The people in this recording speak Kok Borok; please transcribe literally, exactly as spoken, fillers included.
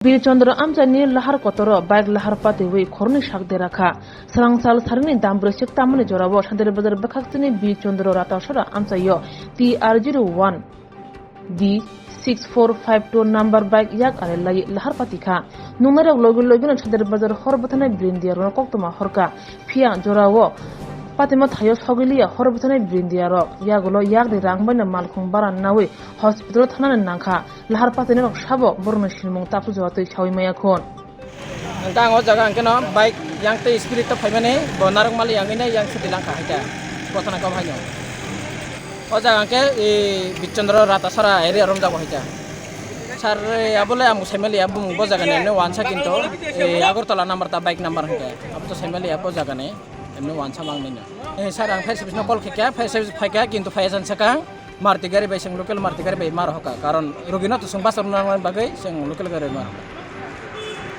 Bir Chandra amchaini lahar kotoro bike lahar patiwi khoroknwi sak dera kha. Swrangchal sarini dam brwisik tamani jorao Sadar Bazar bwkhak chini Bir Chandra Ratasora amchaio T R zero one D six four five two number bike yak are lai lahar pati kha. Nungnairok logi logino Sadar Bazar hor bwthanai brindiya rokno koktwma horka. Phiya jorao patima thaio sogiliya hor bwthanai brindiya rok yagulo yakni rang baino malkhung bara nawi hospital thanani nangkha. Lahar patinirok sabo borokni sinimung tapsu jora twi sawi maya khun. Hingke ang o jaga hingke no bike yang tei speed to phaimani bo narwk mali yang ine yang suti langkha haikhe kothana kok haino. O jaga hingke e Bichandra Ratasara area romjago haikhe. Sir, abole ang saimali abung bo jaga ni emne wansa kinto e Agartala number ta bike number hingke abo to saimali abo jaga ni emne wansa mang nino. E sir, ang fire service no call khaikha, fire service phaikha kinto phaiya jan sakang. Maruti gari bai, chwng local Maruti gari bai mar hoka, karon rugino to chwng bus rok nang bagwi chwng local gari mar hoka.